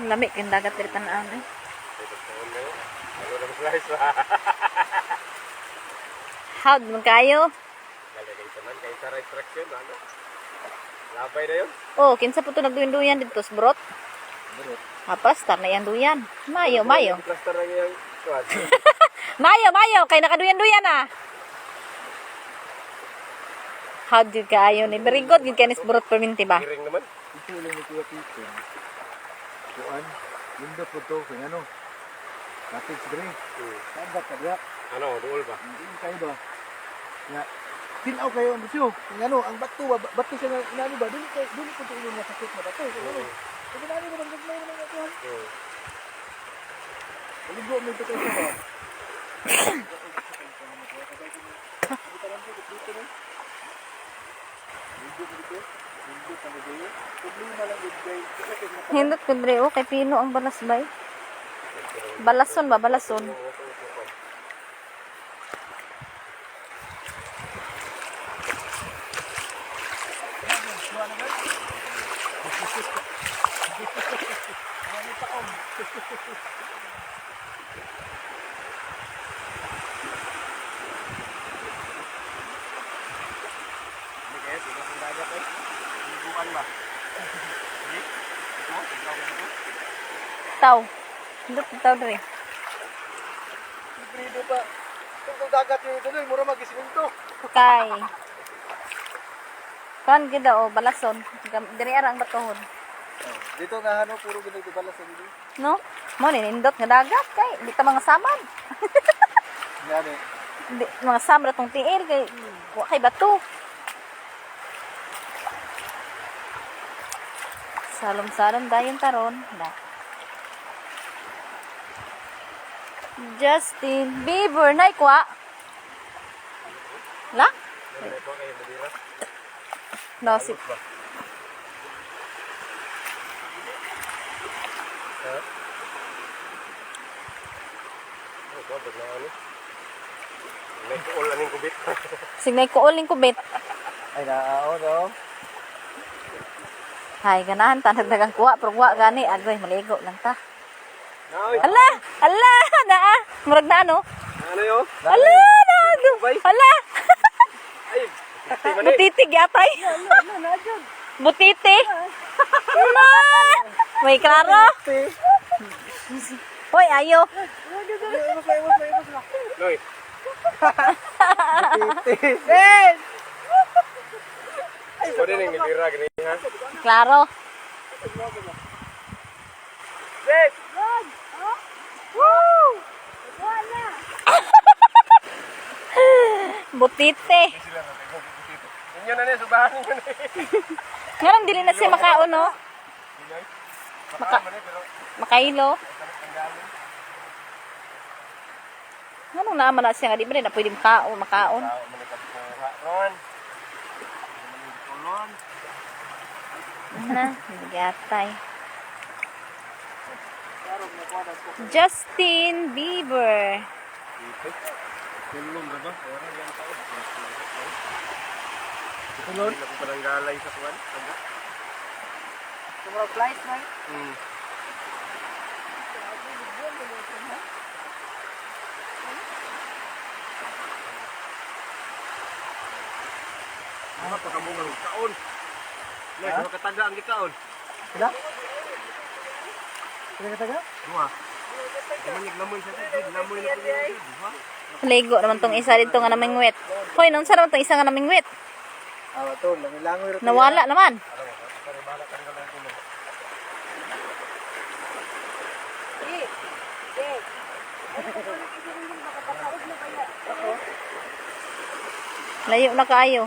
Lami kang dagat diri tan-awon eh. Ano na slice ba? Howd man kayo. Galing sa man kay sa instruction ano. Labay na yun. Oh, kinsa po to nagduyan-duyan dito sa brot? Brot. Hapas, tar na yan duyan. Mayo, mayo. Plaster na yung kuan. Mayo, mayo, kay nakaduyan-duyan ah. Howd jud kaayo ni. Very good gid kanis brot perminti ba? Giring naman. Ito lang ni Kuya Pico. Kuan. Lindot po to. Kaya ano. Kapit sa dre. Sabat ka diha. Ano, duol ba? Hindi kayo ba? Nga. Tinaw kayo ang bisyo. Kaya ano, ang bato ba? Bato siya nga, inaano ba? Dili kayo, dili ko ito yung nasakit na bato. Kaya ano, kaya ano ba? Gagmay naman nga kuhan. Ligo mo ito kayo ba? Hindot ko dre oh, kay Pino ang balas bay. Balason ba, balason. Hindi kaya sino kung dagat ay. Liguan ba? Sige. Ito, ikaw ka dito. Taw. Hindot ko taw dre. Librido pa. Tungkol dagat yung ito doon, mura mag-isiminto. Kay. Kan gid oh, balason. Diri ara ang batohon. Dito na ano, puro ginagdibala sa dito. No? Mo ni nindot nga dagat kay di ta mga samad. Ngani. Di, mga samad atong tiil kay wa kay bato. Salom-salom dayon taron. Da. Justin Bieber nay kwa. La? Ano po kayo madira? No, si Ba? Ha? Oh, ba, bagla ano? May kuol aning kubit. signay ko uling kubit. Ay, naao, no? Hay ganahan ta nagdagang kuha pero kuha gani agoy maligo lang ta. Naoy. Ala, ala naa. Murag na ano? Ano yun? Ala na. Ala. Ay, butiti man eh. Butitig yatay. Butiti. Ma! May klaro. Hoy, ayo. Ibos na, ibos na, ibos na. Noy, Eh! pwede nang nilira gani ha? Klaro. Yes! Butiti. Inyo na niya, subahan ninyo na. Ngayon, dili na siya makaon, no? Maka... Pero Makailo. Anong naaman na siya nga di ba rin na pwede makaon, makaon. tao man nagkabuha ron. Tulon. Na, nagatay. Justin Bieber. Tulong ba ba? Ora yan tao. Tulon? Hindi na ko parang galay sa kuwan. Taga. Tumurag flies, man. Mga pagkabungang kaon. Nay, mga kataga ang gikaon. Sila? Sila ka taga? Duha. Di man naglamoy sa tubig, lamoy na po yung duha. Ligo naman tong isa dito nga namingwit. Hoy, nung sa naman tong isa nga namingwit? Ah, ito, langoy-langoy. ra to. Nawala naman. Layo na kaayo.